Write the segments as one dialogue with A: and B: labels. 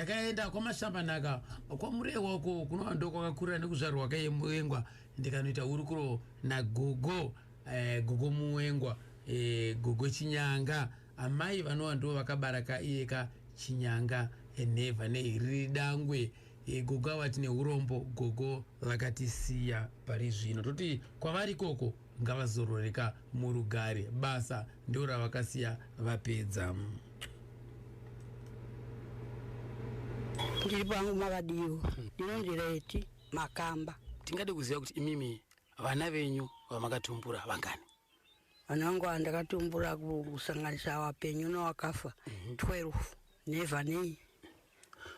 A: Ndakaenda kwaMashambanhaka kwaMurewa uko kunova ndokwakakurira nekuzvarwa kayemuwengwa ndikanoita hurukuro nagogo eh, gogo Muwengwa eh, gogo Chinyanga amai vanova ndo vakabara ka iye ka Chinyanga eh, nhevha nehiriri dangwe eh, gogo ava tine urombo gogo vakatisiya pari zvino toti kwavari ikoko ngavazororeka murugare basa ndo ravakasiya vapedza.
B: Ndiri pangu makadiwo ndinonzi Reti Makamba.
A: Tingade kuziva kuti imimi vana venyu vamakatumbura vangani?
B: Vana vangu ava ndakatumbura kusanganisa vapenyu newakafa 12 Nevanei,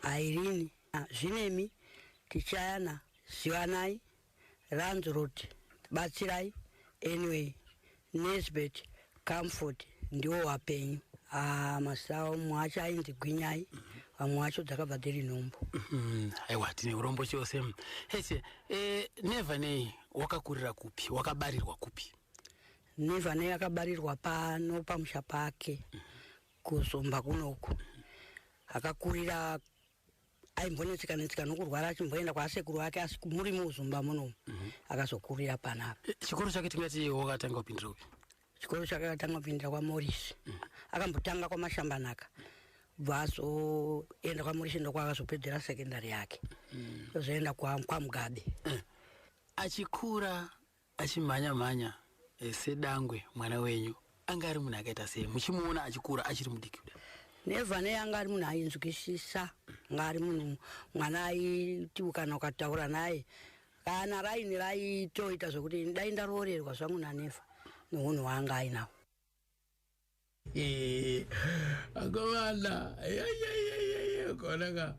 B: Irene, Zvinemi, Tichayana, Zivanai, Lanzrot, Batsirai, Anyway, Nesbert, Comfort ndiwo wapenyu. Ah, mazita avo mumwe wacho ainzi Gwinyai, vamwe vacho dzakabva dziri nhumbu.
A: Aiwa tine urombo chose. Hese, Never nei wakakurira kupi? Wakabarirwa kupi?
B: Never nei akabarirwa pano pamusha pake kuZomba kunoku. Akakurira aimbonetseka netseka nokurwara achimboenda kwasekuru ake asi muri muzumba munomu akazokurira panapa.
A: Chikoro chake tingati wakatanga kupindira kupi?
B: Chikoro chake akatanga kupindira kwaMorris. Akambotanga kwaMashambanhaka bva azoenda kwaMorris ndokwaakazopedzera sekendari yake. Ozoenda kwaMugabe.
A: Achikura achimhanya mhanya sedangwe mwana wenyu anga ari munhu akaita sei muchimuona achikura achiri mudiki kudai?
B: Never nei anga ari munhu ainzwisisa, anga ari munhu mwana aiti kana ukataura naye kana raini raitoita zvekuti dai ndaroorerwa zvangu naNever nohunhu hwaanga ainawo.
A: Akomana ukaonaka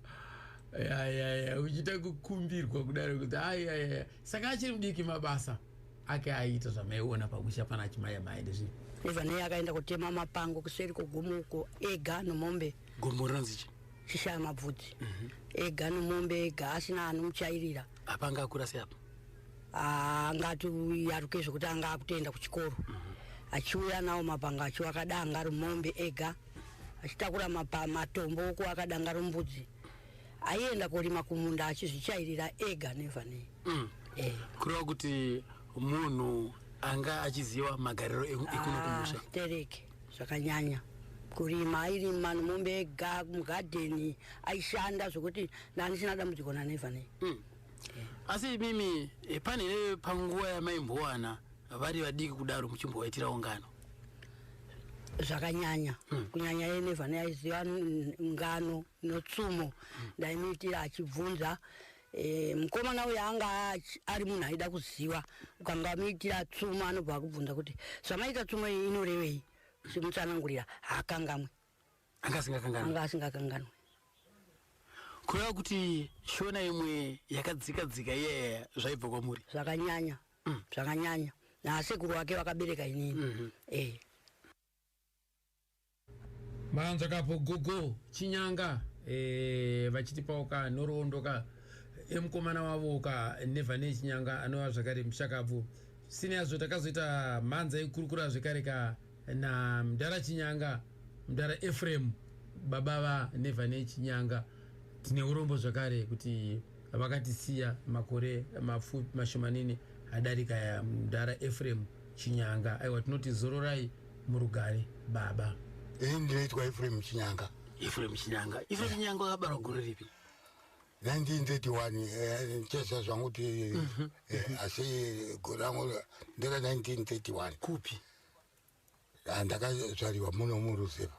A: uchiita kukumbirwa kudaro kuti ayaya saka achiri mudiki mabasa ake aiita zvamaiona pamusha pana achimaya mai ndezvii?
B: Never nei akaenda kutema mapango kuseri kwogomo uko ega nomombe.
A: Gomo rinonzi chii?
B: Chishaya mabvudzi. Ega nomombe ega asina anomuchairira.
A: Apa anga akura sei apa?
B: Angati yaruke zvekuti anga akutoenda kuchikoro. Achiuya nawo mapanga achiuya akadanga romombe ega achitakura matombo uko akadanga rombudzi. Aienda korima kumunda achizvichairira ega Never nei.
A: Kureva kuti munhu anga achiziva magariro ekuno kumusha.
B: Tereke zvakanyanya. Kurima airima nomombe ega mugadheni aishanda zvekuti ndandisina dambudziko naNever nei.
A: Asi imimi pane here panguva yamaimbowana vari vadiki kudaro muchimbovaitirawo ngano?
B: Zvakanyanya. Kunyanya iye Never nei aiziva ngano notsumo. Ndaimuitira achibvunza. Mukomana uyu anga ari munhu aida kuziva. Ukanga wamuitira tsumo anobva akubvunza kuti zvamaita tsumo iyi inorevei? Uchimutsanangurira haakangamwe.
A: Anga asingakanganwi.
B: Anga asingakanganwi.
A: Kureva kuti shona imwe yakadzika dzika iyaya zvaibva kwamuri?
B: Zvakanyanya. Zvakanyanya. Nasekuru wake vakabereka inini.
A: Manzwa kapo gogo Chinyanga vachitipawo ka nhoroondo ka emukomana wavo ka Never nei Chinyanga anova zvakare mushakabvu. Zvisinei hazvo takazoita mhanza yekukurukura zvekare ka na mudhara Chinyanga, mudhara Ephraim baba va Never nei Chinyanga. Tine urombo zvakare kuti vakatisiya makore mapfupi mashomanini adarika aya mudhara Ephraim Chinyanga. Aiwa tinoti zororai murugare baba.
C: Ini ndinoitwa Ephraim Chinyanga.
A: Ephraim Chinyanga. Ephraim Chinyanga wakabarwa gore ripi?
C: 1931 chesa zvangu kuti asi gore rangu ndera 1931.
A: Kupi?
C: Ndakazvariwa muno muruzevha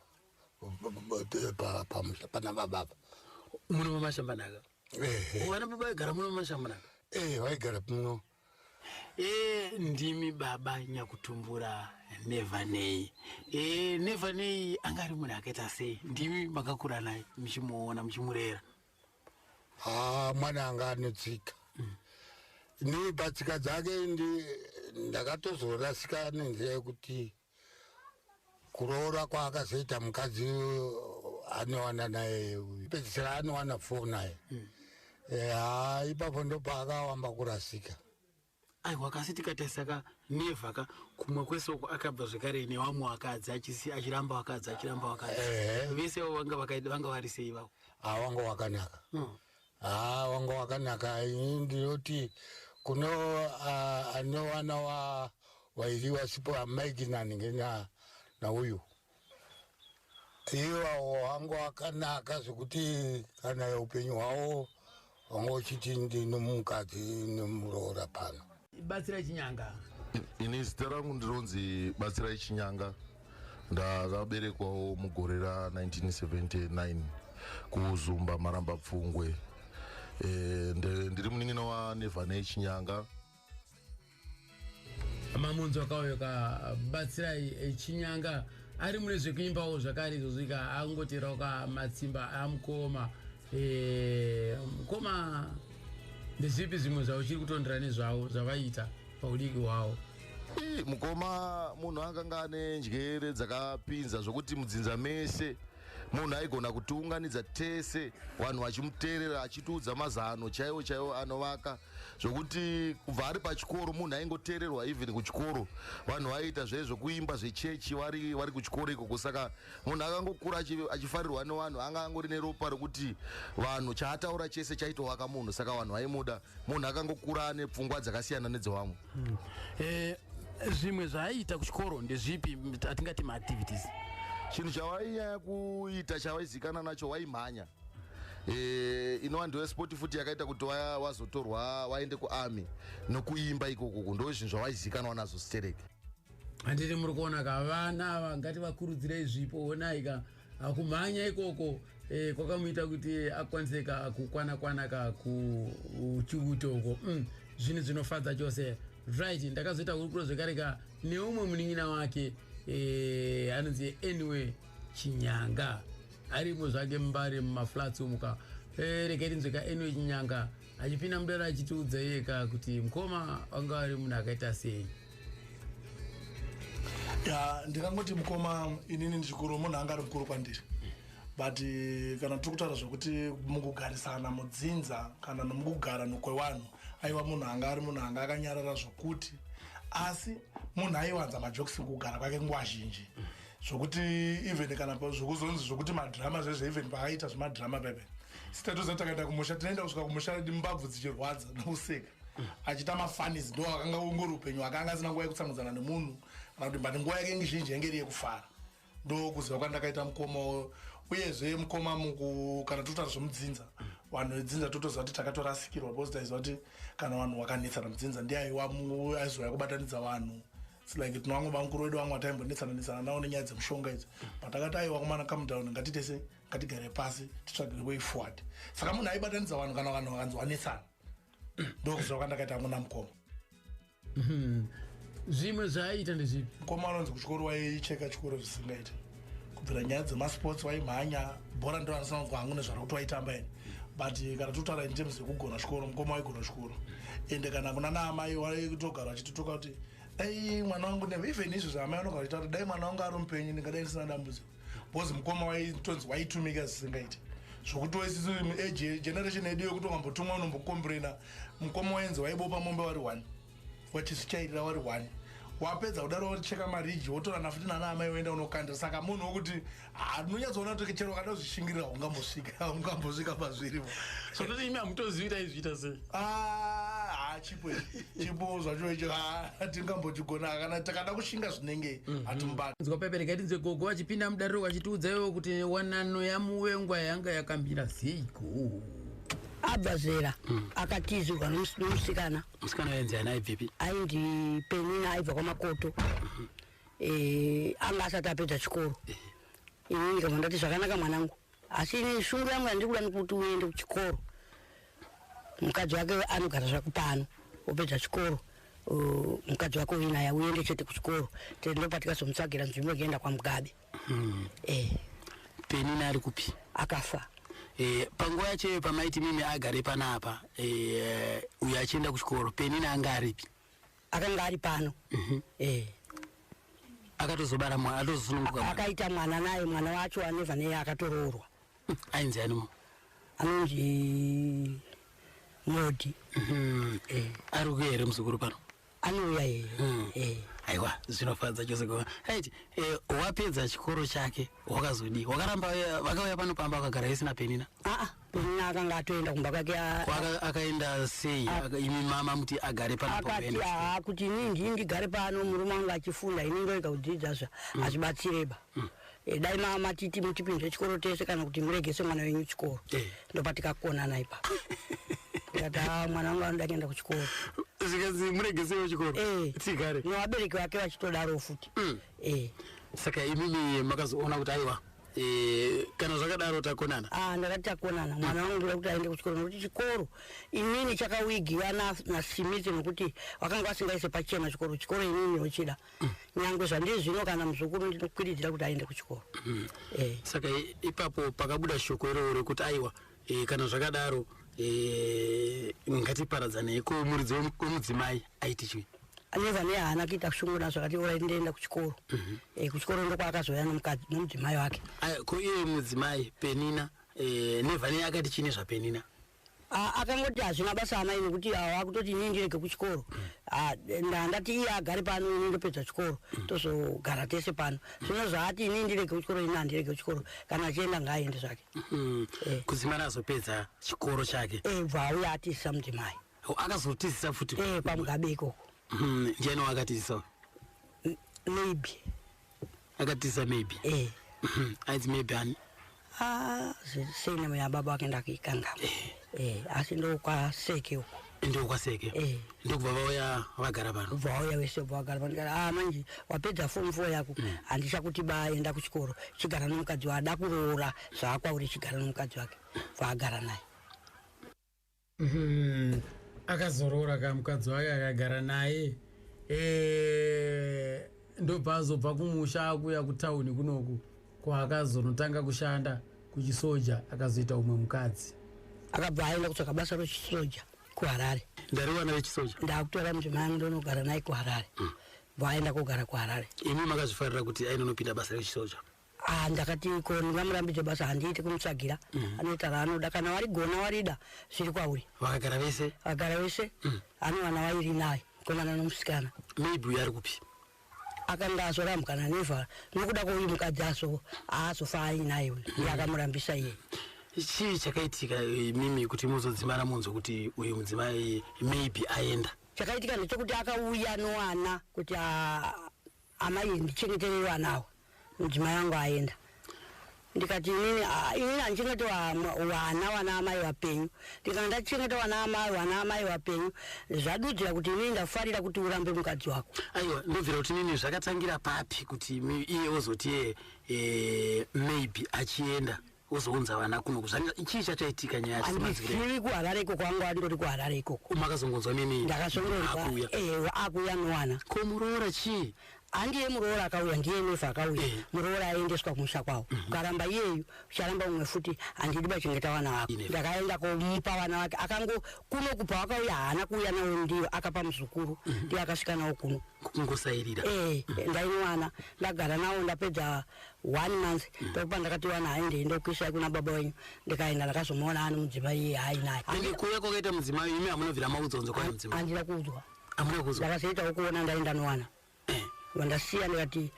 C: pamusha pana baba.
A: Muno muMashambanhaka? Vana baba vaigara muno muMashambanhaka?
C: Vaigara muno.
A: Ndimi baba nyakutumbura Never nei. Never nei anga ari munhu akaita sei? Ndimi makakura naye muchimuona muchimurera.
C: Mwana anga anotsika. Ni patsika dzake ndakatozorasika nenzira yekuti kuroora kwaakazoita mukadzi anowana naye pedzisira anowana 4 naye. Ipapo ndopaakawamba kurasika.
A: Aiwa kasi tikatarisa ka Never ka kumwe kwese uko akabva zvekare nevamwe vakadzi achiramba vakadzi achiramba vakadzi. Vese avo vanga vari sei vavo?
C: Wanga wakanaka. Wanga wakanaka. Ini ndinoti kuno anowana wairi wasipo amaiki naninge nauyu iwawo wanga wakanaka zvekuti kana upenyu hwavo wanga uchiti ndinomukadzi nemuroora pano.
A: Batsirai Chinyanga.
D: Ini zita rangu ndinonzi Batsirai Chinyanga. Ndakaberekwawo mugore ra1979 kuZumba, Maramba Pfungwe. Ndiri munin'ina waNevanei Chinyanga.
A: Mamunzwa kauyo ka Batsirai Chinyanga, ari mune zvekuimbawo zvakare izvozvo ka, angoterawo ka matsimba amukoma. Mukoma, ndezvipi zvimwe zvauchiri kutondera nezvavo zvavaita paudiki hwavo?
D: Ii, mukoma munhu akanga ane njere dzakapinza zvokuti mudzinza mese munhu aigona kutiunganidza tese, vanhu vachimuteerera, achitiudza mazano chaiwo chaiwo anovaka, zvokuti kubva ari pachikoro munhu aingoteererwa. Even kuchikoro vanhu vaiita zvezvokuimba zvechechi vari kuchikoro ikoko. Saka munhu akangokura achifarirwa nevanhu, anga angori neropa rekuti vanhu chaataura chese chaitovaka munhu. Saka vanhu vaimuda. Munhu akangokura ane pfungwa dzakasiyana nedzevamwe.
A: Zvimwe zvaaiita kuchikoro ndezvipi, atingati maactivities?
D: Chinhu chavainyanya kuita, chavaizikanwa nacho, waimhanya. Inova ndiyo sport futi yakaita kuti wazotorwa waende kuarmy nokuimba ikokoko. Ndo zvinhu zvavaizikanwa nazvo stereki.
A: Handiti muri kuona ka, vana ava ngativakurudzirei zvipo. Onai ka, kumhanya ikoko kwakamuita kuti akwanise ka kukwana kwana ka kuchiuto uko. Zvinhu zvinofadza chose. Right, ndakazoita hurukuro zvekare ka neumwe munin'ina wake, anonzi Anyway Chinyanga, arimo zvake muMbare mumaflats umuka. Regai tinzwe ka Anyway Chinyanga achipinda mudare achitiudza iye ka kuti mukoma wanga ari munhu akaita sei.
E: Ya, ndingangoti mukoma, inini ndichikuru, munhu anga ari mukuru kwandiri, but kana tiri kutaura zvokuti mukugarisana mudzinza kana nomukugara nokwevanhu, aiwa, munhu anga ari munhu anga akanyarara zvokuti, asi munhu aiwanza majokes kugara kwake nguva zhinji, zvokuti even kana zvokuzonzi zvokuti madhirama zvezvo, even paakaita zvemadhirama pepe sitatoziva, takaenda kumusha, tinoenda kusvika kumusha mbabvu dzichirwadza nokuseka, achiita mafunnies. Ndo akanga ungori upenyu akanga asina nguva yekutsangudzana nemunhu kana kuti, but nguva yake zhinji yange iri yekufara. Ndo kuziva kwandakaita mukoma. Uyezve mukoma muku kana totaura zvemudzinza, vanhu vedzinza totoziva kuti takatorasikirwa, because taiziva kuti kana vanhu vakanetsana mudzinza, ndiye aizouya kubatanidza vanhu. It's like tino vamwe vamukuru vedu vamwe vataimbonetsana netsana navo nenyaya dzemushonga idzi, but akati, "Aiwa kumana, calm down, ngatite se ngatigare pasi titsvagire way forward." Saka munhu aibatanidza vanhu kana vanhu vakanzi vanetsana. Ndokuziva kwandakaita muna mukoma.
A: Zvimwe zvaaiita ndezvipi?
E: Mukoma anonzi kuchikoro waicheka chikoro zvisingaiti, kubvira nyaya dzemasports, waimhanya bhora. Ndo andisina kunzwa hangu nezvaro kuti waitamba here, but kana totaura in terms yekugona chikoro, mukoma waigona chikoro. Ende kana kuna naamai waitogara vachitotoka kuti dai mwana wangu even izvo zvaamai vanogara vachitaura kuti dai mwana wangu ari mupenyu, ndingadai ndisina dambudziko, because mukoma waitonzi waitumika zvisingaiti, zvokuti isusu age generation yedu yekuti ukambotumwa unombokomburena, mukoma wainzi waibopa mombe wari one, wachisvichairira wari one, wapedza kudaro wocheka mariji, wotora futi nana amai woenda unokandira. Saka munhu wokuti unonyatsoona kuti chero wakada kuzvishingirira ungambosvika pazviripo.
A: So toti imi hamutozivi taizviita sei?
E: Ah, chipo ichi, chipo zvacho icho tingambochigona kana takada kushinga zvinenge hatimbati.
A: Nzwa pepe, regai tinzwe gogo vachipinda mudariro vachitiudza ivo kuti wanano yaMuvengwa yanga yakamira seiko.
B: Abva zera akatizirwa nomusikana.
A: Musikana wainzi ana aibvepi?
B: Ainzi Penina, aibva kwaMakoto. Anga asati apedza chikoro. Inini ndikabva ndati, "Zvakanaka mwanangu, asi ini shungu yangu yandiri kuda nekuti uende kuchikoro. Mukadzi wake anogara zvako pano, wopedza chikoro, mukadzi wako uinaye, uende chete kuchikoro." Ndopa tikazomutsvagira nzvimbo yekuenda kwaMugabe.
A: Penina ari kupi?
B: Akafa.
A: Panguva yacho pamaiti mimi agare panapa, uyo achienda kuchikoro, Penina anga aripi?
B: Akanga ari pano.
A: Akatozobara mwana, atozosununguka mwana?
B: Akaita mwana naye. Mwana wacho aneva neye akatoroorwa.
A: Ainzi animo?
B: Anonzi Modi.
A: Ari kuuya here muzukuru pano?
B: Anouya.
F: Aiwa, zvinofadza chose. Right, wapedza chikoro chake wakazodii? Wakaramba, vakauya pano pamba vakagara isina Penina?
B: Aa, Penina akanga atoenda kumba kwake.
F: Akaenda sei? Imi mama muti agare pano?
B: Akati aa, kuti ini ndii ndigare pano murume wangu achifunda, ini ndoega kudzidza zva hazvibatsireba. Dai mama titi mutipinze chikoro tese kana kuti muregese mwana wenyu chikoro. Ndopatikakonana ipapo, ndikati aa, mwana wangu anoda kuenda kuchikoro.
F: Zvikanzi muregesewo chikoro. Tigare.
B: Nevabereki vake vachitodaro futi.
F: Saka imimi makazoona kuti aiwa, kana zvakadaro takonana.
B: Ah, ndakati takonana. Mwana wangu ndoda kuti aende kuchikoro, nokuti chikoro inini chakawigiwa naSmith, nokuti vakanga vasingaise pachena chikoro. Chikoro inini ndinochida, nyangwe zvandiri zvino, kana muzukuru ndinokwiridzira kuti aende kuchikoro.
F: Saka ipapo pakabuda shoko iroro rekuti aiwa, kana zvakadaro, ngatiparadzanei, ko muridzi wemudzimai aiti chii?
B: Neva nehaana kuita shungu nazvo, akati ora ndoenda kuchikoro. Kuchikoro ndokwaakazouya nomukadzi nomudzimai wake.
F: Aya, ko iye mudzimai Penina, Nevane akati chii nezvaPenina?
B: Ah, akangoti hazvina basa amai, nekuti akutoti inini ndirege kuchikoro. Ah, ndandati iye agare pano, ini ndopedza chikoro, tozogara tese pano. Zvino zvaati inini ndirege kuchikoro, ini handirege kuchikoro. Kana achienda ngaaende zvake.
F: Kudzimara azopedza chikoro chake.
B: Bva auya atizisa mudzimai.
F: Oh, akazotizisa futi?
B: Pamugabe ikoko.
F: Ndiani waakatizisa?
B: Maybe.
F: Akatizisa Maybe? Ainzi Maybe ani?
B: Ah, surname yababa wake ndakuikanga, asi ndokwaseke uko.
F: Ndokwaseke. Ndokubva vauya vagara pano?
B: Bva wauya wese, bva wagara pano. Ndikati, ah, manje wapedza form 4 yako, handichakuti ba enda kuchikoro, chigara nomukadzi waada kuroora, zvaakwauri, chigara nomukadzi wake. Bva agara naye.
A: Akazoroora ka mukadzi wake, akagara naye. Ndobva azobva kumusha akuuya kutauni kunoku, kwaakazonotanga kushanda kuchisoja, akazoita umwe mukadzi.
B: Akabva aenda kutsvaka basa rechisoja kuHarare.
F: Ndariwana vechisoja.
B: Ndakutora mudzimai wangu, ndonogara naye kuHarare. Bva aenda kogara kuHarare.
F: Imi makazvifarira kuti ainonopinda basa rechisoja?
B: Ah, ndakati ko ndingamurambidze basa? Handiiti kumutsvagira, anoita raanoda. Kana warigona warida, zviri kwauri.
F: Vakagara vese?
B: Vagara vese. Ane vana vairi naye, mukomana nomusikana.
F: Maybe uyo ari kupi?
B: Akanga azorambwa naNeva nokuda kwouyu mukadzi, aso aazofa ainaye uyu, ndiye akamurambisa iye.
F: Chii chakaitika, mimi, kuti muzodzimara munzwe kuti uyu mudzimai Maybe aenda?
B: Chakaitika ndechekuti akauya nowana kuti, "Ah, amai, ndichengeterei vana ava, mudzimai wangu aenda." Ndikati inini, "Ah, inini handichengete wana wana amai vapenyu. Ndikanga ndachengeta wana amai, wana amai vapenyu, zvadudzira kuti inini ndafarira kuti urambe mukadzi wako."
F: Aiwa, ndobvira kuti nini zvakatangira papi kuti iye ozoti iye, Maybe achienda, ozounza vana kuno? Chii chachaitika, nyaya yacho semaziviro?
B: Handizivi. KuHarare ikoko wangu andori kuHarare ikoko.
F: Makazongonzwa nini?
B: Ndakazongonzwa.
F: Akuuya.
B: Akuuya nowana.
F: Ko muroora chii?
B: Handiye muroora akauya, ndiye Nefa akauya. Muroora aendeswa kumusha kwavo. Ukaramba iyeyu, ucharamba umwe futi. Handidi bachengeta vana vako. Ndakaenda komupa vana vake. Akango kuno kubva wakauya, haana kuuya nawo, ndiyo akapa muzukuru, ndiye akasvika nawo kuno.
F: Kungosairira.
B: Ndainowana, ndagara nawo, ndapedza one month, ndokupa ndakati wana haindei, ndokuisai kuna baba wenyu. Ndikaenda, ndakazomuona ani mudzimai iye hainaye.
F: Ende kuuya kwakaita mudzimai, imi hamunobvira maudzonzo kwayo mudzimai?
B: Handina kuudzwa.
F: Hamuna kuudzwa?
B: Ndakazoitawo kuona ndaenda nowana, vandasiya. Ndikati,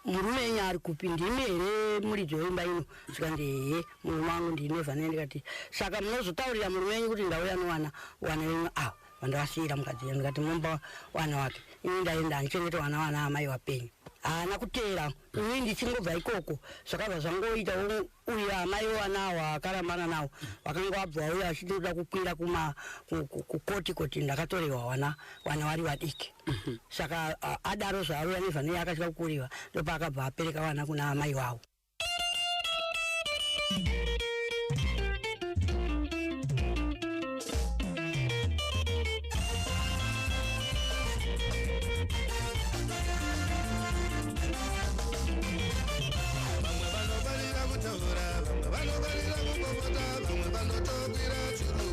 B: murume enyu ari kupi? Ndimi here muridzi weimba ino? Zvikandi, ehe, murume wangu ndiNeva. Ne ndikati, saka munozotaurira murume wenyu kuti ndauya nowana, wana wenyu ava vandavasiyira mukadzi wenyu. Ndikati mumba wana wake, ini ndaenda, handichengete wana wana amai vapenyu. Haana kuteera. Ini ndichingobva ikoko, zvakabva zvangoita uyu amai vana ava akarambana navo vakanga vabva vauya vachitoda kukwira kukoti kuti ndakatorewa wana, wana vari vadiki. Saka adaro zvaauya nevanei, akatya kukuriwa, ndopaakabva apereka vana kuna amai vavo.
G: Vamwe vanofarira kutaura, vamwe vanofarira kupopota, vamwe vanotokwira churu.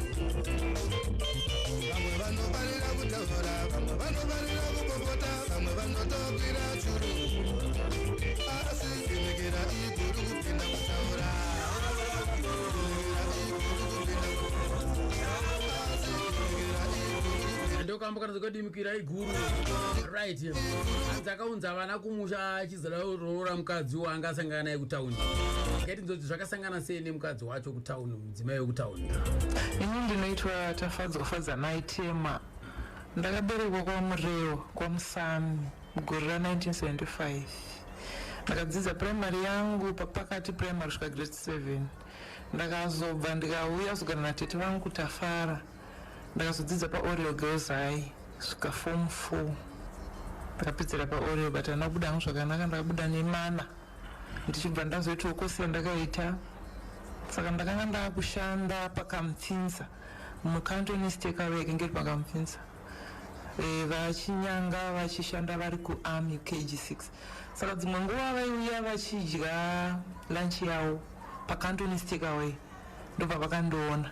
G: Vamwe vanofarira kutaura, vamwe vanofarira kupopota, vamwe vanotokwira churu, asi dimikira iguru kupinda kutaura.
A: kamba kana dzakadimikira iguru. Right, hanzi akaunza vana kumusha achizoroora mukadzi waanga asangana naye kutauni. Ngatinzoti zvakasangana sei nemukadzi wacho kutauni, mudzimai wekutauni.
H: Ini ndinoitwa Tafadzwa Fadzanai Tema. Ndakaberekwa kwaMurewa, kwaMusami, mugore ra1975. Ndakadzidza primary yangu papakati primary kusvika grade 7. Ndakazobva ndikauya kuzogara natete vangu kuTafara. Ndakazodzidza paOrio Girls High kusvika form 4. Ndakapedzera paOrio, but handina kubuda hangu zvakanaka, ndakabuda nemana. Ndichibva ndazoitawo kosi yandakaita. Saka ndakanga ndakushanda paKamfinza, muCantonese Takeaway yakange iri paKamfinza. VaChinyanga vachishanda vari kuarmy KG6. Saka dzimwe nguva vaiuya vachidya lunch yavo paCantonese Takeaway, ndobva vakandiona.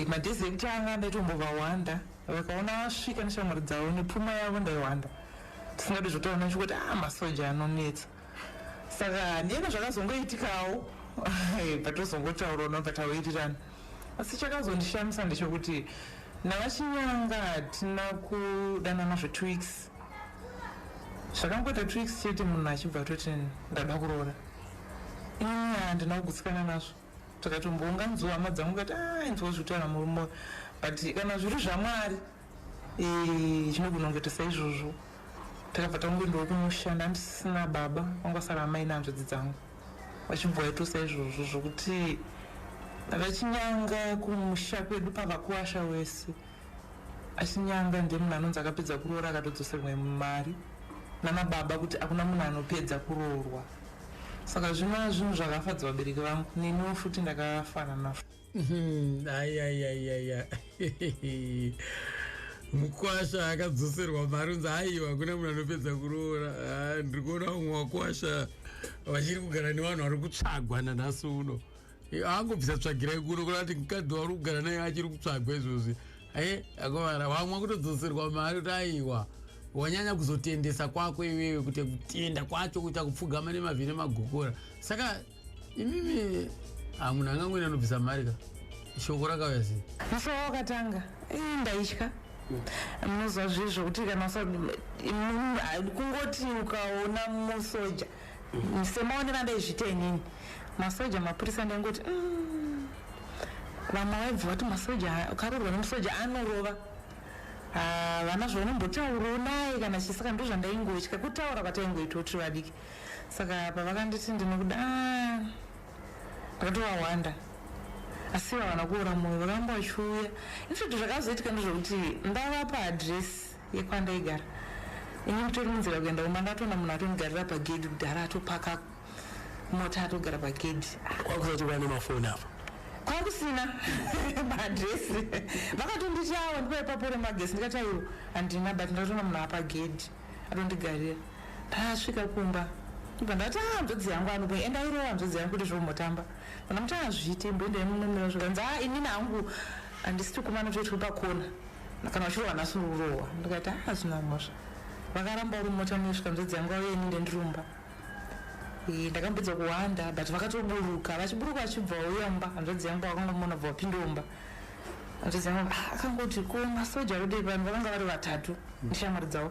H: Madhezi ekutanga ndaitombovawanda, vakaona vasvika neshamwari dzavo nepfuma yavo ndaiwanda, tisingadi zvotaura nechikuti a masoja anonetsa. Saka ndiyena zvakazongoitikawo patozongotaurawo nobva tawirirana. Asi chakazondishamisa ndechekuti navaChinyanga hatina kudanana zve2 weeks. Zvakangoita 2 weeks chete, munhu achibva atoti ndada kuroora. Inini handina kugutsikana nazvo. Takatombounganidzwa hama dzangu kati a inzwa zvekutaura murume, but kana zviri zvaMwari chinogona kungoita saizvozvo. Takabva tangoendawo kunoshanda. Handisina baba vanga vasara, amai nehanzvadzi dzangu. Vachibva vaito saizvozvo zvokuti VaChinyanga kumusha kwedu pavakuwasha wese, aChinyanga ndiye munhu anonzi akapedza kuroora akatodzoserwa mari nana baba, kuti hakuna munhu anopedza kuroorwa. Saka zvino zvinhu zvakafadza vabereki vangu, neniwo futi ndakafana nazvo.
A: Aiaiaiaia, mukwasha akadzoserwa mari, unzi aiwa, hakuna munhu anopedza kuroora. Ah, ndiri kuona vamwe vakwasha vachiri kugara nevanhu vari kutsvagwa nanhasi uno. Angobvisa tsvagirai kuno kuna kuti mukadzi wauri kugara naye achiri kutsvagwa izvozvi. E akomana, vamwe kutodzoserwa mari kuti aiwa, wanyanya kuzotendesa kwako iwewe, kuti kutenda kwacho kuita kupfugama nemavhi nemagokora. Saka imimi hamunhu angangoenda anobvisa mari ka? Shoko rakauya sei?
H: Musi wawakatanga, ndaitya. Munoziva zvivi zvokuti kana kungoti ukaona musoja, semaonero andaizviita inini masoja, mapurisa, ndaingoti vamwe vaibva vati masoja, ukaroorwa nemusoja anorova. Ah, vana zvaunombotaurawo naye kana chii. Saka ndo zvandaingotya kutaura kwataingoitawo tiri vadiki. Saka pavakanditi ndinokuda, ah, ndakatovawanda, asi havana kuora mwoyo, vakaramba vachiuya. Infact zvakazoitika ndezvekuti ndavapa adhiresi yekwandaigara ini, nditori munzira kuenda kumba, ndatoona munhu atondigarira pagedhi kudhara, atopaka mota, atogara pagedhi.
F: Kwakusati kwane mafoni apa?
H: Kwakusina maadhiresi. Vakatonditi awo ndipai papo remagesi, ndikati aiwo handina, but ndatoona munhu apagedhi atondigarira. Ndasvika kumba, ibva ndati a hanzvadzi yangu anopo, enda irowa hanzvadzi yangu kuti zvombotamba. Kana muti azviite, mboendai munomira. Zvikanzi a inini hangu handisi tikumana, toitwe pakona, kana uchirohwa nhasi uri kurohwa. Ndikati a hazvina mhosva. Vakaramba uri mumota munosvika hanzvadzi yangu auye, ini ndendirumba. Ndakambedza kuwanda, but vakatoburuka, vachiburuka vachibva vauya mumba, hanzvadzi yangu vakangomona bva vapinda mumba. Hanzvadzi yangu akangoti ko masoja arikudei pano? Vakanga vari vatatu neshamwari dzavo,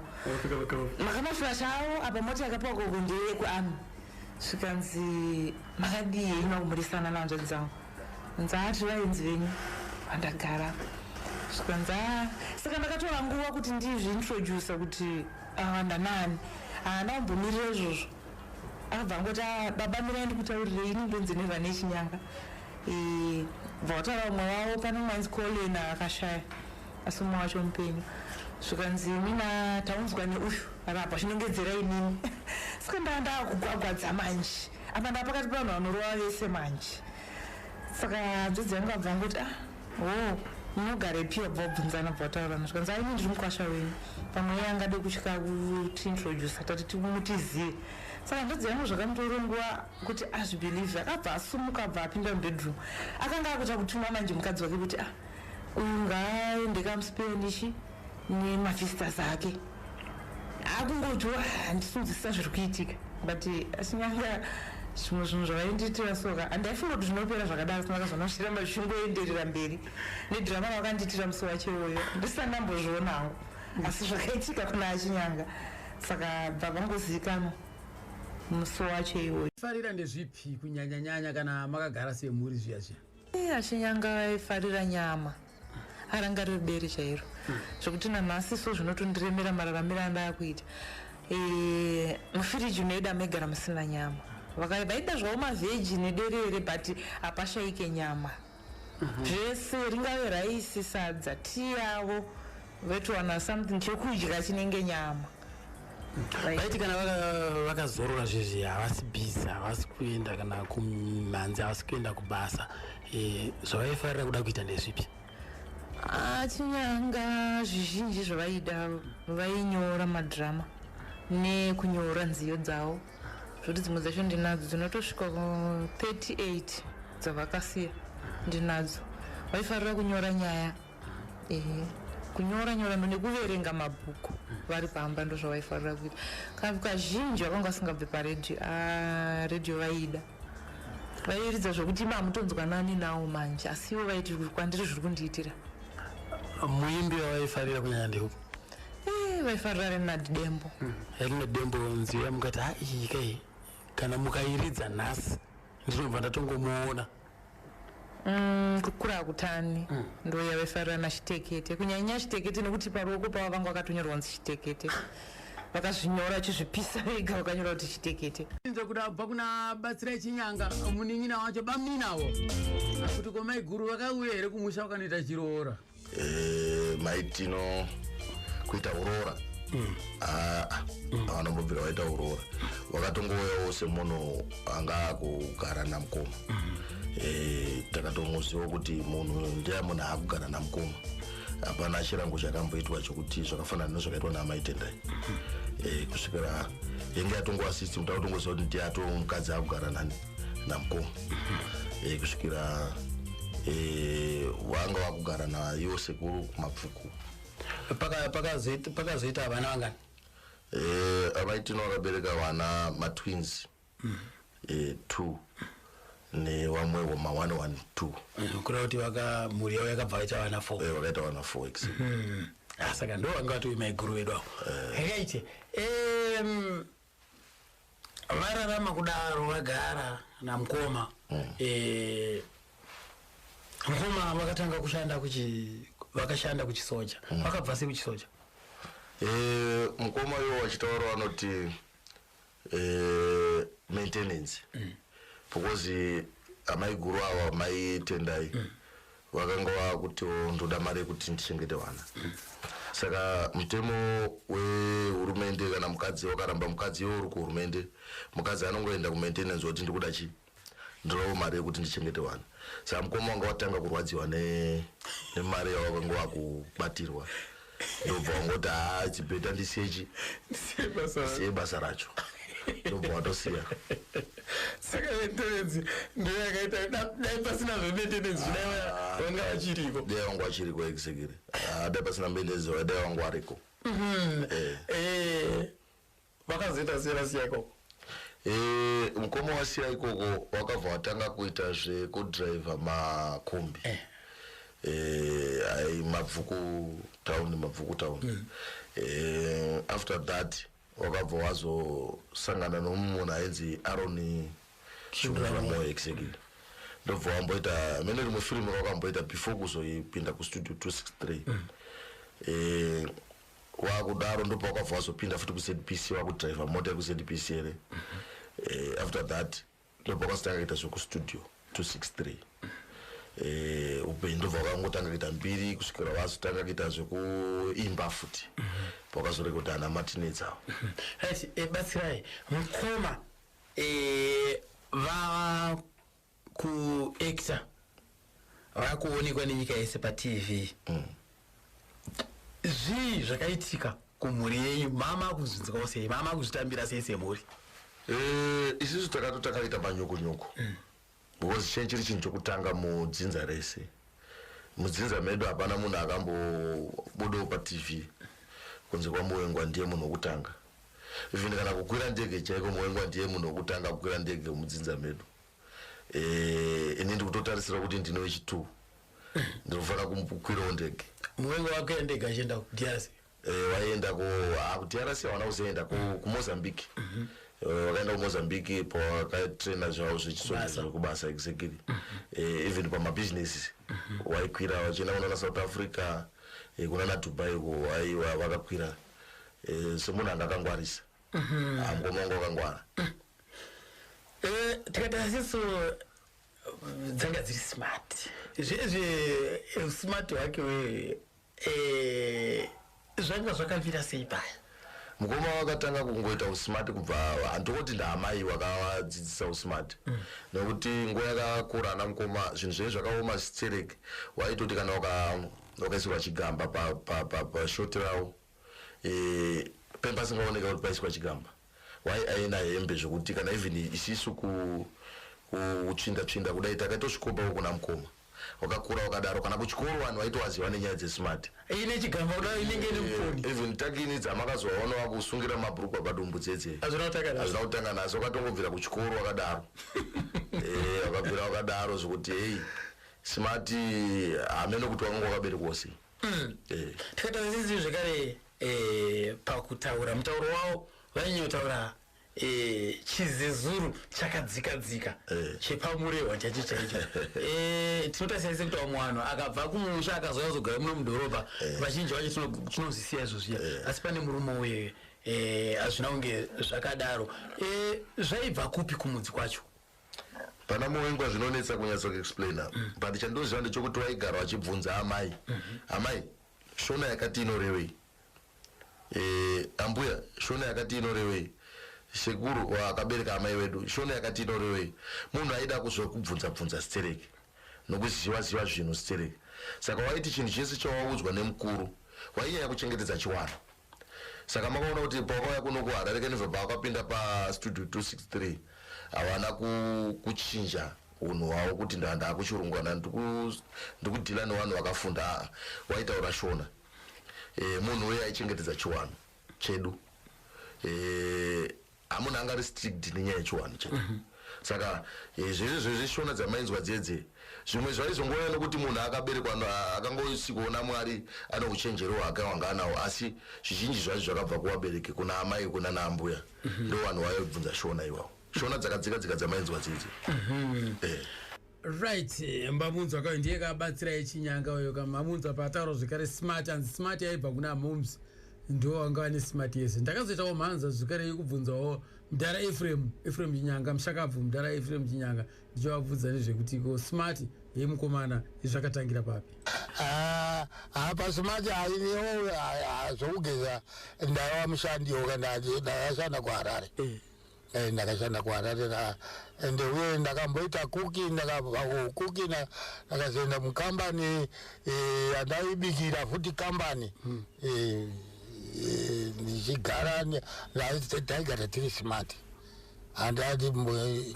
H: makamaflash avo apa, mota yakapawa koko ndeyekuarmy. Zvikanzi makadii henyu? Vakumurisana nahanzvadzi dzangu, nzi ati vaenzi venyu vandagara. Zvikanzi a saka ndakatora nguva kuti ndizviintroduce kuti ava ndanani. Haana kumbomirira izvozvo, akabva angoti "Ah, baba mirai ndikutaurirei, ini ndonzi Neva neChinyanga." Bva wataura umwe wavo, pane umwe ainzi Colin akashaya, asi umwe wacho mupenyu. Zvikanzi mina taunzwa neuyu arapa, chinongedzera inini. Saka ndaa ndaakugwagwadza manje, apa ndaa pakati pevanhu vanorova vese manje. Saka hanzvadzi yangu abva angoti ah o munogarepi? Wabva wabvunzana, bva wataurana. Zvikanzi aini ndiri mukwasha wenyu, pamwe iye angade kutya kutiintroduca, tati timutizive. Saka hanzvadzi yangu zvakamutorera nguva kuti azvibelieve. Akabva asumuka, abva apinda mubedroom, akanga akuita kutuma manje mukadzi wake kuti ah uyu ngaaende kamuspenishi nemavisitors ake. Akungoti handisi kunzwisisa zviri kuitika, but achinyanga Zvimwe zvinhu zvavaindiitira soka handaifunga kuti zvinopera zvakadaro, asi ndakazoona zvichiramba zvichingoenderera mberi nedhirama ravakandiitira musi wacho iwoyo. Ndisati ndambozviona hangu, asi zvakaitika kuna achinyanga, saka bva vangozivikanwa musi wacho iwoyo.
A: Farira ndezvipi kunyanyanyanya kana makagara semhuri zviya zviya?
H: Achinyanga vaifarira nyama, arangariri bere chairo, zvekuti nanhasi so zvinotondiremera mararamiro andaakuita. Mufiriji unoida maigara musina nyama. Vaida zvavo mavheji nederere, but hapashaike nyama. Zvese, ringave raisi, sadza, tii yavo, vetowana something chekudya chinenge nyama.
F: Vaiti kana vakazorora zvezvi, havasi busy, havasi kuenda kana kumhanzi, havasi kuenda kubasa, zvavaifarira kuda kuita ndezvipi?
H: Achinyanga zvizhinji zvavaida, vainyora madhirama nekunyora nziyo dzavo, zvokuti dzimwe dzacho ndinadzo dzinotosvika ku 38 dzavakasiya ndinadzo. Vaifarira kunyora nyaya, ehe, kunyora nyora nekuverenga mabhuku vari pamba, ndo zvavaifarira kuita. Kazhinji vakanga vasingabve paredhiyo. Redhiyo vaida, vairidza zvokuti ima hamutonzwanani nawo manje, asi ivo vaiti kwandiri zviri kundiitira.
F: Muimbi wavaifarira kunyanya ndeupi?
H: Vaifarira Renard Dembo.
F: Renard Dembo, nziyo yamukati ha, iyi kai kana mukairidza nhasi ndinobva ndatongomuona?
H: Kukura kutani ndo yavaifarira, nachitekete, kunyanya chitekete, nekuti paruoko pavo vanga vakatonyorwa kunzi chitekete, vakazvinyora vachizvipisa vega, vakanyora kuti chitekete.
A: Inzwa kuda kubva kuna Batsirai Chinyanga, munin'ina wacho, bamuninawo, kuti komaiguru vakauya here kumusha vakanoita chiroora?
D: Maitino kuita uroora, aa, havanombobvira vaita uroora. Vakatongouyawo semunhu anga akugara namukoma. Takatongoziva kuti munhu ndiye munhu akugara namukoma. Hapana chirango chakamboitwa chokuti zvakafanana nezvakaitwa naamaitendai. Kusvikira yenge yatongova system, takutongoziva kuti ndiye ato mukadzi akugara nani, namukoma. Kusvikira wanga wakugara naiwo sekuru kuMabvuku.
F: Pakazoita vana vangani?
D: Amaitino vakabereka vana matwins, two nevamwewo ma1 1 2.
F: Kureva kuti vaka mhuri yavo yakabva vaita vana four?
D: Vakaita vana four ex.
F: Saka ndo vanga vatori maiguru vedu avo. Right, vararama kudaro, vagara namukoma. Mukoma vakatanga kushanda kuchi vakashanda kuchisoja. Vakabva sei kuchisoja?
D: Mukoma iwo vachitaura vanoti maintenance, because amaiguru ava, maitendai, vakanga vakutiwo ndoda mari yekuti ndichengete vana. Saka mutemo wehurumende, kana mukadzi wakaramba mukadzi, iwe uri kuhurumende, mukadzi anongoenda kumaintenance woti ndikuda chi ndinowo mari yekuti ndichengete vana. Saka mukoma wanga watanga kurwadziwa nemari yawakanga wakubatirwa, ndobva wangoti haa, chibheta ndisiye chi siye basa racho, ndobva watosiya.
F: Saka maintenance ndo yakaita dai pasina zvemaintenance zvidai vanga vachiriko?
D: Dai wanga wachiriko, exactly. Dai pasina maintenance, dai wanga wariko.
F: Vakazoita siyana siya ikoko?
D: Mukoma wasiya ikoko, wakabva watanga kuita zvekudhiraivha makombi. Ai Mabvuku town, Mabvuku town. After that wakabva wazosangana nomunhu ainzi Aron Chimuramoyo, exactly. Ndobva wamboita mene rimwe firimu rawakamboita before kuzoipinda kustudio 263. Wakudaro ndopa wakabva wazopinda futi kuZBC, wakudhiraivha mota yekuZBC here. After that ndopa wakazotanga kuita zvekustudio 263. Upenyu ndobva wakangotanga kuita mbiri kusvikira wazotanga kuita zvekuimba futi, pawakazorekodha ana Martinez avo.
F: Right, batsirai mukoma vava kuacta, vakuonekwa nenyika yese paTV. Zvii zvakaitika kumhuri yenyu? Mama akuzvinzwawo sei? Mama akuzvitambira sei semhuri?
D: Isusu takatotakaita manyukunyuku, because chinhu chiri chinhu chokutanga mudzinza rese. Mudzinza medu hapana munhu akambobudawo paTV kunze kwaMuwengwa, ndiye munhu wokutanga. Even kana kukwira ndege chaiko, Muwengwa ndiye munhu wekutanga kukwira ndege mudzinza medu. Ini ndikutotarisira kuti ndine wechi2, ndinofanira kukwirawo ndege.
F: Muwengo wakwira ndege achienda kuDRC?
D: Waenda kuDRC, hawana kuzoenda kuMozambique. Wakaenda kuMozambique pawakatraina zvavo zvechisoja kubasa, exactly. Even pamabhizinesi waikwira vachienda kunana South Africa, kunana Dubai uko, aiwa, vakakwira. Semunhu anga akangwarisa. Ah, mukoma wangu wakangwara.
F: Tikati sisu dzanga dziri smart zvezve, smart hwake we zvanga zvakamira sei paya?
D: Mukoma wakatanga kungoita usmart kubva, handokoti ndaamai wakavadzidzisa usmart, nekuti nguva yakakura ana mukoma zvinhu zvenyu zvakaoma zitereki. Waitoti kana wakaisirwa chigamba pashoti ravo, pemba pasingaoneka kuti paiswa chigamba, wai aina hembe zvokuti kana even isisu kutsvinda tsvinda kudai takaitosvikopawo kuna mukoma. Wakakura wakadaro, kana kuchikoro vanhu vaitowaziva nenyaya dzesmart.
F: Ine chigamba kudai inenge ine muponi.
D: Even takini dzamakazovaona wakusungira mabhurukwa padumbu dzedze.
F: Hazvina kutanga nazo.
D: Hazvina kutanga nazo, wakatongobvira kuchikoro wakadaro. Wakabvira wakadaro zvokuti hei, smart hamene kuti wakanga wakaberekwawo sei.
F: Tikataura sisi zvekare, pakutaura mutauro wavo vainyanyotaura chiZezuru chakadzika dzika chepamurehwa chaicho chaicho. Tinotarisa sekuti vamwe vanhu akabva kumusha akazouya kuzogara muno mudhorobha, vazhinji vacho tinozvisiya izvo zviya, asi pane murume uye hazvina kunge zvakadaro. Zvaibva kupi kumudzi kwacho?
D: Pana Muvengwa zvinonetsa kunyatsokuexplaina, but chandoziva ndechekuti waigara wachibvunza amai, "Amai, shona yakati inorevei? Ambuya, shona yakati inorevei? Sekuru wakabereka amai vedu, shona yakati inorevei?" Munhu aida kuzokubvunza bvunza stereki nokuziva ziva zvinhu stereki. Saka waiti chinhu chese chawaudzwa nemukuru wainyanya kuchengetedza chiwano. Saka makaona kuti pawakauya kuno kuHarare Keneve, pawakapinda paStudio 263, havana kuchinja unhu hwavo kuti ndakuchirungwana, ndikudhila nevanhu vakafunda. Aa, waitaura Shona. Munhu uye aichengetedza chiwano chedu. Hamuna anga strict nenyaya yechiwano chedu. Saka zvese zvese Shona dzamainzwa dzedze, zvimwe zvaizongouya nokuti munhu akaberekwa akangosikuona Mwari ane uchenjeri hwake hwanga anawo, asi zvizhinji zvacho zvakabva kuvabereki, kuna amai, kuna naambuya. Ndo vanhu vaibvunza Shona iwawo, Shona dzakadzika dzika dzamainzwa dzidzi.
A: Right, mbamunzwa kayo ndiye kabatsira ichinyanga uyo kamamunzwa paataura zvekare smart, anzi smart yaibva kuna moms, ndo wanga vane smart yese. Ndakazoitawo mhanza zvekare yekubvunzawo mudhara Efrem, Efrem Chinyanga, mushakabvu mudhara Efrem Chinyanga, ndichavabvunza nezvekuti ko smart yemukomana zvakatangira papi.
C: Ah, apa smart hainiwo zvokugeza. Ndaiva mushandiwo ka, ndakashanda kuHarare. Ndakashanda kuHarare ende uye ndakamboita kuki. Ndakabva kukuki, ndakazoenda mukambani yandaibikira futi kambani. Ndichigara taigara tiri smart, handati.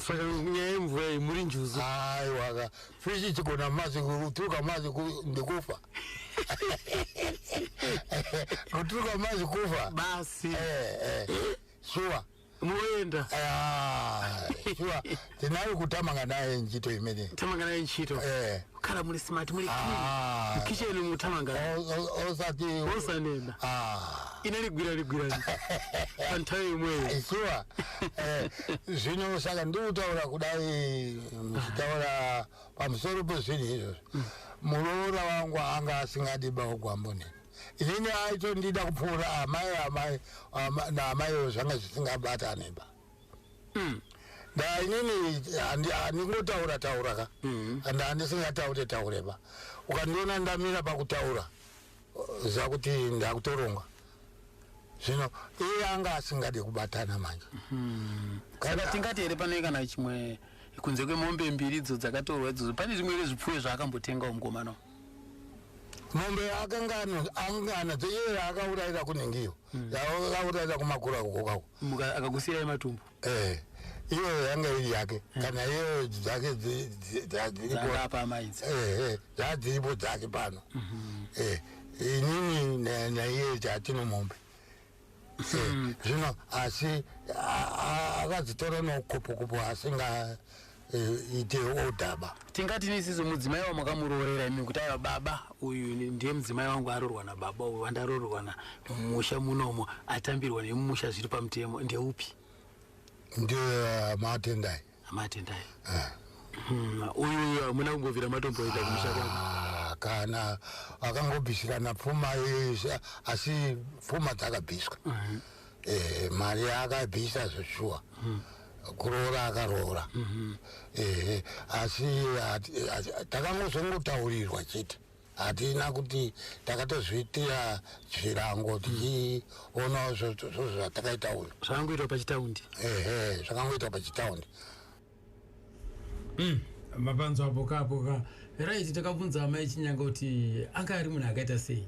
F: Saka nyaya yemvura iyi muri njuzu?
C: Aiwa, fishi chigona mazi kuturuka mazi ndikufa, kuturuka mazi kufa.
F: Basi.
C: Sure.
F: Munoenda.
C: Ah, sure, tinayo kutamanga naye ntchito imene.
F: Tamanga naye ntchito. Kukhala muli smart, muli
C: Ah.
F: mkicheni mutamanga.
C: Osati.
F: Osanena.
C: Ah.
F: Ine ligwira pa nthawi imweyo.
C: Sure. Zvino saka ndikutaura kudai, muchitaura pamusoro pezvinhu izvozvo, muroora wangu anga asingadi bagwambo neni. Inini aitondida kupfuura amai. Amai naamaiwo zvanga zvisingabatani ba. Nda inini handingotaura taura ka, and handisingataure taure ba. Ukandiona ndamira pakutaura, ziva kuti ndakutoronga. Zvino iye anga asingadi kubatana manje.
F: Saka tingati here pane kana chimwe kunze kwemombe mbiri idzo dzakatorwa idzodzo, pane zvimwe here zvipfuyo zvaakambotengawo mukomana?
C: Mombe akanga anga anadzo iye, akaurayira kunengiyo, akaurayira kumakura kokako.
F: Akakusiyirai matumbu.
C: Eh, iyo yanga iri yake, kana iyo dzake dziripo.
F: Dzanga apa amaidzi.
C: Eh, dzadziripo dzake pano. Inini naiye tatino mombe. Zvino asi akadzitora noukopokopo asinga ite odhaba.
F: Tingati nisiso mudzimai wamakamuroorera imi kuti aiwa baba uyu ndiye mudzimai wangu aroorwa nababa uyu wandaroorwa na mumusha munomo atambirwa nemumusha zviri pamutemo ndeupi?
C: Ndiye Matendai.
F: Amatendai. Uyu hamuna kumbobvira matomboenda kumusha kwake?
C: Ah, kana akangobvisirana pfuma yese, asi pfuma dzakabviswa. Mari akabvisa zveshuwa, kuroora akaroora. Asi takangozongotaurirwa chete, hatina kuti takatozviitira zvirango tichionawo zvozvo zvatakaita uyu.
F: Zvakangoitwa pachitaundi.
C: Ehe, zvakangoitwa pachitaundi.
A: Mapanzwa apo kapo ka. Right, takabvunza amai Chinyanga kuti anga ari munhu akaita sei.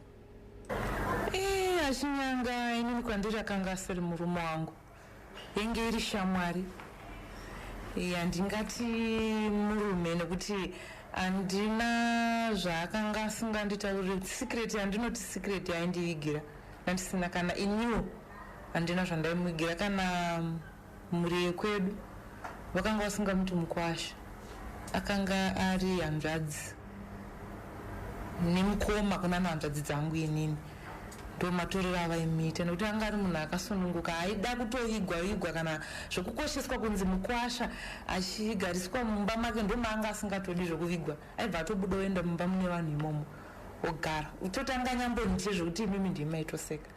H: Achinyanga inini kwandiri akanga asiri murume wangu, yenge iri shamwari. Handingati murume nekuti handina zvaakanga asinganditauriri. Secret yandinoti secret yaindivigira ndandisina, kana iniwo handina zvandaimuvigira. Kana mhuri yekwedu vakanga vasingamuti mukwasha, akanga ari hanzvadzi nemukoma kuna hanzvadzi dzangu inini. Ndo matorero avaimuita nekuti anga ari munhu akasununguka, aida kutovigwa vigwa kana zvokukosheswa kunzi mukwasha achigariswa mumba make, ndomaanga asingatodi zvokuvigwa. Aibva atobuda oenda mumba mune vanhu imomo ogara, totanga nyambonite zvokuti imimi ndimi maitoseka.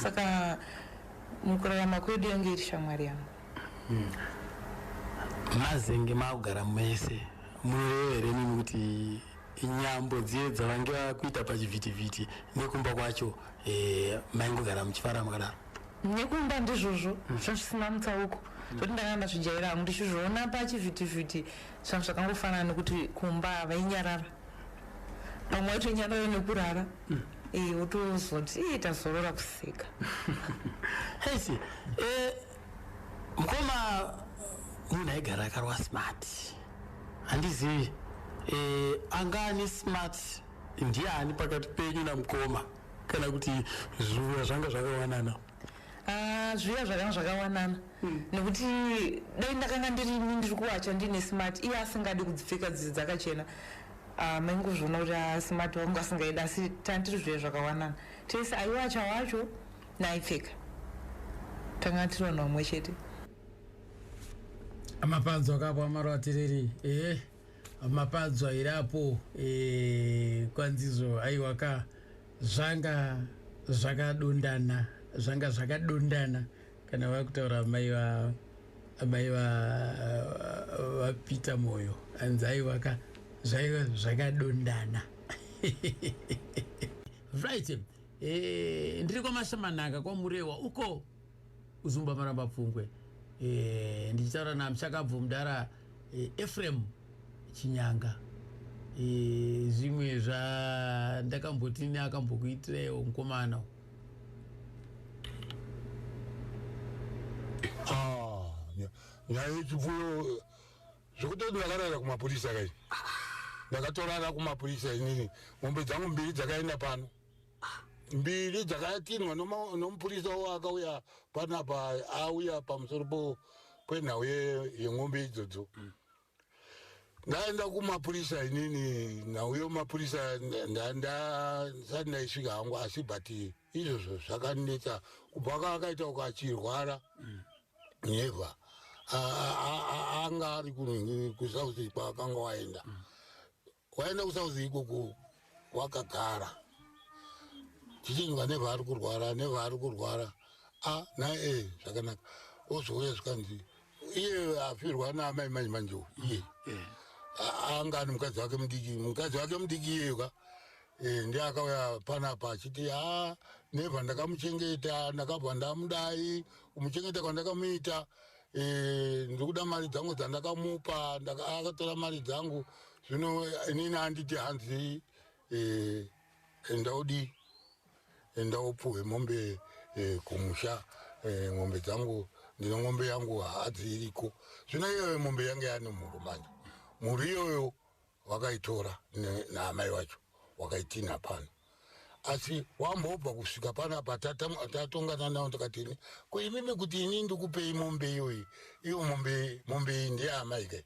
H: Saka mukurarama kwedu yange iri shamwari yangu.
F: Mazenge maakugara mese, munoreva here mimi kuti nyambo dziye dzavange vakuita pachivhitivhiti nekumba kwacho maingogara muchifara makadaro?
H: Nekumba ndizvozvo, zvisina mutsauko, zvokuti ndakanga ndazvijaira hangu ndichizviona pachivhitivhiti. Zvangu zvakangofanana nekuti kumba vainyarara, pamwe waitonyarara nekurara, wotozoti iye tazorora kuseka.
F: Heisi, mukoma munhu aigara akarwa smart, handizivi anga ane smart ndiani pakati penyu namukoma, kana kuti zviuya zvanga zvakawanana?
H: Ah, zviya zvakanga zvakawanana nekuti dai ndakanga ndirini ndiri kuwacha ndine smart, iye asingadi kudzipfeka dzidzi dzakachena. Ah, maingozviona kuti smart wangu asingaidi, asi tandiri zviya zvakawanana tese, aiwacha wacho naaipfeka, tanga tiri vanhu vamwe chete.
A: Mapanzwa kapo amaroatireri, ehe, mapanzwa irapo. Kwanzizvo aiwa ka, zvanga zvakadondana, zvanga zvakadondana. Kana vakutaura amai vaPeter Moyo, anzi aiwa ka, zvaiva zvakadondana. Right, ndiri kwaMashamanaka kwaMurewa uko Uzumba Maramba Pfungwe, ndichitaura namushakabvu mudara Ephraim Chinyanga. Zvimwe zvandakamboti neakambokuitirewo mukomana.
C: Ah, nyaya yechipfuyo, zvekutoti ndakarara kumapurisa kai, ndakatorara kumapurisa inini. Mombe dzangu mbiri dzakaenda pano, mbiri dzakatinwa nomupurisa wo akauya panapa, auya pamusoro penhau yeng'ombe idzodzo. Ndaenda kumapurisa inini, nhau yemapurisa ndasati ndaisvika hangu, asi but izvozvo zvakanetsa kubva kaakaita ukachirwara. Never anga ari kuSouth kwaakanga waenda, waenda kuSouth ikoko wakagara, tichinzwa Never ari kurwara, Never ari kurwara. A naye zvakanaka, ozouya zvikanzi iye afirwa naamai manje manje iye anga ane mukadzi wake mudiki, mukadzi wake mudiki iyeyo ka. Ndiye akauya panapa achiti ha, Never ndakamuchengeta, ndakabva ndamudai kumuchengeta kwandakamuita, ndiri kuda mari dzangu dzandakamupa. Akatora mari dzangu, zvino inini anditi hanzi endaudi endaupuhwe mombe kumusha. Ng'ombe dzangu, ndine ng'ombe yangu hadzi iriko. Zvino iyoyo mombe yange yane mhuru manje, mhuru iyoyo wakaitora naamai wacho wakaitina pano. Asi wambobva kusvika panapa tatongana nawo, ndakatini ko imimi kuti ini ndikupei mombe iyoyi, iyo mombe iyi ndeyamai kai.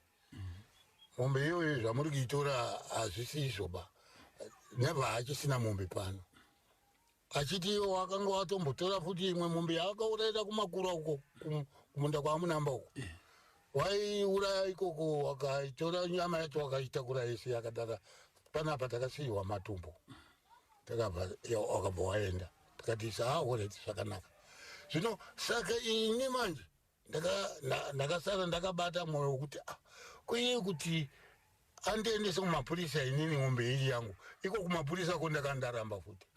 C: Mombe iyoyo zvamuri kuitora hazvisi izvoba. Nebva hachisina mombe pano, achiti iwo wakanga watombotora futi imwe mombe yaakaurayira kumakura uko, kumunda kwamunamba uko. Waiuraya ikoko, wakaitora nyama yacho, wakaitakura yese yakadara. Panapa takasiyiwa matumbo, takabva wakabva waenda. Takati saaoreti zvakanaka. Zvino saka ini manje ndakasara ndakabata mwoyo wekuti ah, kuiye kuti andiendese kumapurisa, inini ng'ombe iri yangu. Iko kumapurisa ko ndakandaramba futi.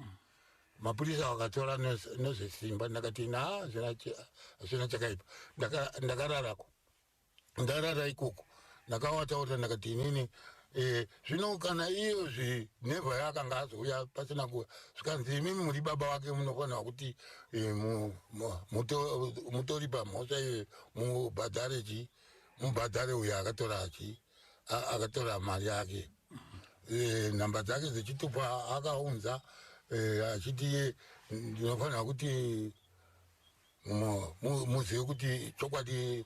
C: Mapurisa vakatora nezvesimba. Ndakati na hazvina chakaipa. Ndakararako, ndarara ikoko, ndakavataurira, ndakati inini zvino kana iyo zvinevha yakanga azouya pasina kuuya, zvikanzi imimi muri baba vake, munofanira kuti mutoripa mhosva iyoyo, mubhadhare chi mubhadhare uyo akatora chi akatora mari yake. Nhamba dzake dzechitupa akaunza, achiti ndinofanira kuti muzive kuti chokwadi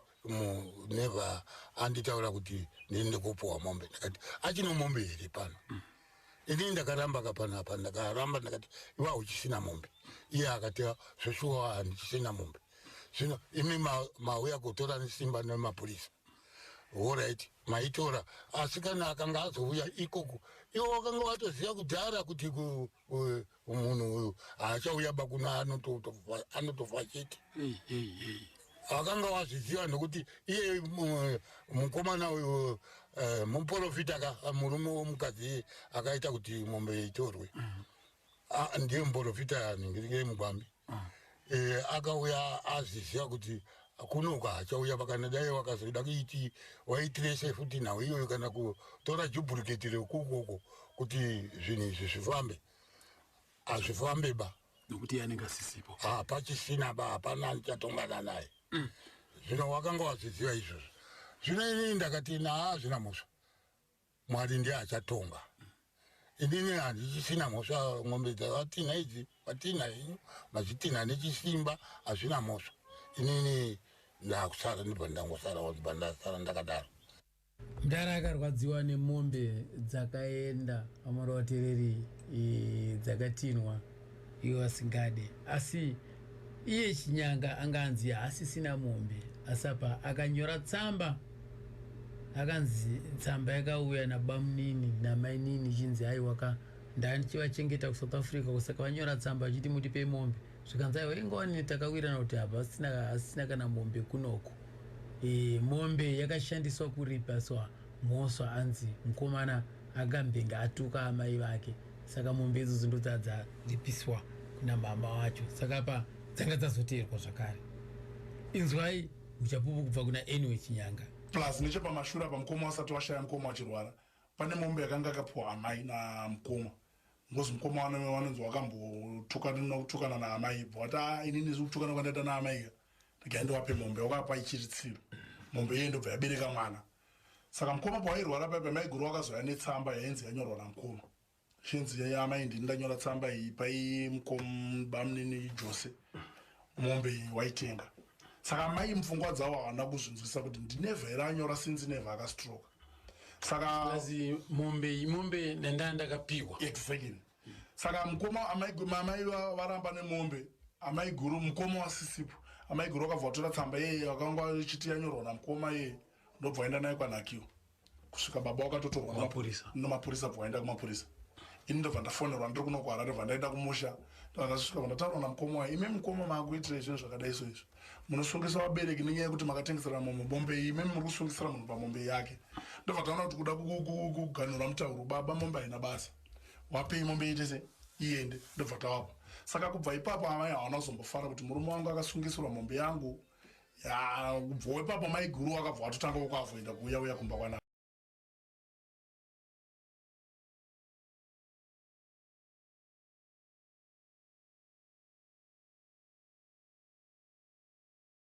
C: Never anditaura kuti ndiende kopuwa mombe. Ndakati achino mombe here pano? Inini ndakaramba kapanapa, ndakaramba, ndakati iwa uchisina mombe. Iye akati zveshuwa handichisina mombe. Zvino imi mauya kutora nesimba nemapurisa, alright, maitora. Asi kana akanga azouya ikoko, iwo wakanga watoziva kudhara kuti munhu uyu haachauya bakuno, anotofa chete. Akanga wazviziva nokuti iye mukomana uyu muprofita ka, murume womukadzi akaita kuti mombe itorwe. Ndiye muprofita ningirike Mugwambi. Akauya azviziva kuti kunoka hachauya. Vakana dai wakazoda kuiti waitirese futi nhau iyoyo, kana kutora duplicate rekukoko kuti zvinhu izvi zvifambe, hazvifambe ba.
F: Nokuti iye anenge asisipo.
C: Hapachisina ba, hapana anichatongana naye. Zvino wakanga wazviziva izvozvo. Zvino inini ndakati naa hazvina mhosva, Mwari ndiye achatonga. Inini handichisina mhosva. Ng'ombe dzavatina idzi, vatina henyu, mazvitina nechisimba, hazvina mhosva. Inini ndakusara, ndibva ndangosara, ndibva ndasara ndakadaro.
A: Mudara akarwadziwa nemombe dzakaenda, vamuri dzakatinwa ivo vasingade. Asi iye Chinyanga anga anzi haasisina mombe, asi apa akanyora tsamba, akanzi tsamba yakauya nabamunini namainini ichinzi aiwaka ndandichivachengeta kuSouth Africa, kusaka vanyora tsamba vachiti mutipe mombe. Zvikanzi aiwa, ingawani takawirirana kuti hapasina kana mombe kunoko. Mombe yakashandiswa kuripaswa mhosva, anzi mukomana akambenge atuka amai vake, saka mombe idzodzo ndodzadzaripiswa kuna mama wacho. Saka pa dzanga dzazoteerwa zvakare. Inzwai uchapupu kubva kuna Anyway Chinyanga.
E: Plus nechepamashure apa, mukoma wasati washaya, mukoma wachirwara, pane mombe yakanga akapiwa amai namukoma, ngozi mukoma vanonzi wakambotukana naamai, bva wati a inini kutukana kwandaita naamai ka, regai ndiwape mombe. Wakapa ichiri tsiru mombe iye, ndobva yabereka mwana. Saka mukoma pawairwara paipa, maiguru wakazoya netsamba yainzi yanyorwa namukoma, chinzi amai ndini ndanyora tsamba iyi, pai bamunini Jose mombe iyi waitenga. Saka mai mupfungwa dzavo havana kuzvinzwisa kuti ndiNever here anyora, since Never akastroka. Saka
F: Plus mombe iyi, mombe ndandaa ndakapiwa.
E: Exactly. Saka mukoma, amai varamba nemombe, amai guru, mukoma wasisipo, amai guru vakabva vatora tsamba iyeye vakanga ichiti yanyorwa namukoma iyeye, ndobva vaenda nayo kwanakiwa, kusvika baba wakatotorwa
F: Kumapurisa.
E: Nomapurisa, bva vaenda kumapurisa. Ini ndobva ndafonerwa ndiri kuno kuHarare, bva ndaenda kumusha. Ndobva ndasvika, bva ndataura namukoma wayo, imi mukoma maakuitirai zvinhu zvakadai so izvi, munosungisa vabereki nenyaya yekuti makatengesera mombe. Mombe iyi imimi muri kusungisira munhu pamombe yake. Ndobva taona kuti kuda kuganhura mutauro, baba, mombe haina basa, wapei mombe iite se iende. Ndobva tawapa. Saka kubva ipapo amai havana kuzombofara kuti murume wangu akasungisirwa mombe yangu. Ya, kubvawo ipapo maiguru wakabva watotanga kuavoida kuuya uya kumba kwanaka.